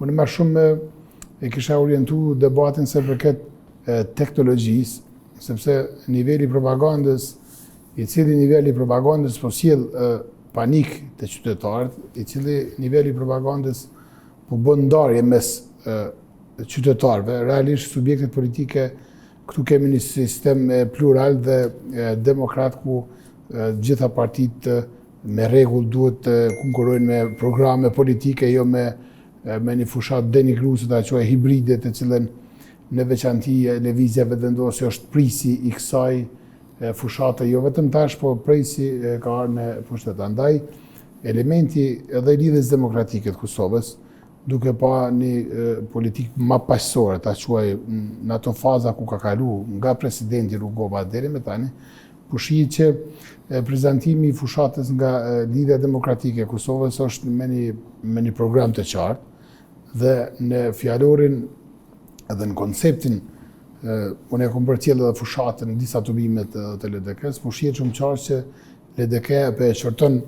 Unë ma shumë e kisha orientu debatin sa i përket teknologjisë, sepse niveli i propagandës, i cili niveli i propagandës po sjell panik te qytetarët, i cili niveli i propagandës po bën ndarje mes qytetarëve, realisht subjektet politike këtu kemi një sistem plural dhe demokrat ku gjitha partitë me rregull duhet të konkurrojnë me programe politike, jo me me një fushatë denigruese, ta quaj hibride, të cilën në veçanti Lëvizja Vetëvendosje është prisi i kësaj fushate jo vetëm tash, po prej si ka ardhur në pushtet. Andaj, elementi edhe i Lidhjes Demokratike të Kosovës, duke pa një politikë ma paqësore, ta quaj në ato faza ku ka kalu nga presidenti Rugova deri me tani, po shihet që prezantimi i fushatës nga Lidhja Demokratike e Kosovës është me një, me një program të qartë dhe në fjalorin edhe në konceptin unë e kom përcjellë edhe fushatën në disa tubime të, të LDK-së, po shihet shumë qartë që LDK po e qorton